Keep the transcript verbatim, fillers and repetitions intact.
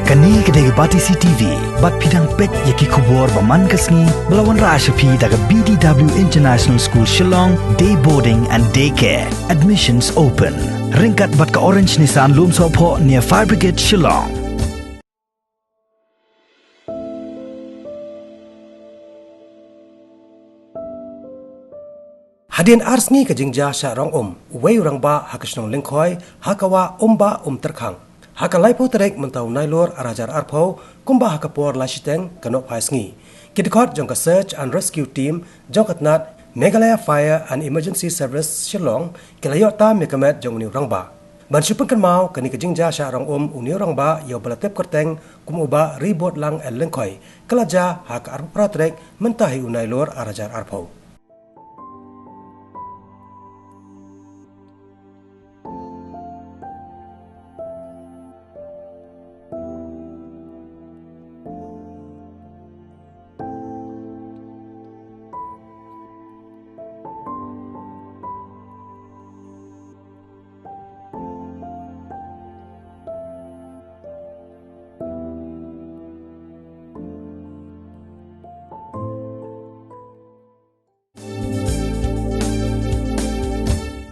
Kane ka dei ka Batesi T V, bad phi dang peit ïa ki khubor ba man ka sngi, ba la wanrah sha phi da ka B D W International School Shillong, Day Boarding and Day Care. Admissions open. Ryngkat bad ka Orange Nissan Lumsohphoh near Fire Brigade Shillong. Hadien ar sngi ka jingjia shah rong um, uwei u rangbah ha ka shnong Lyngkhoi, ha ka wah Umbah Umtyrkhang. Ha ka laiphew tarik mynta u Nailur ar hajar arphew, kumba ha ka por lai shiteng ka nohphai sngi, ki dkhot jong ka Search and Rescue Team jong ka tnat Meghalaya Fire and Emergency Service Shillong ki la ïoh tam ïa ka met jong une u rangbah. Ban shu pynkynmaw, kane ka jingjia shah rong um une u rangbah ïa uba la tip kyrteng kum u Bah Ribotlang L Lyngkhoi, ka la jia ha ka arphew phra tarik mynta hi u Nailur ar hajar arphew.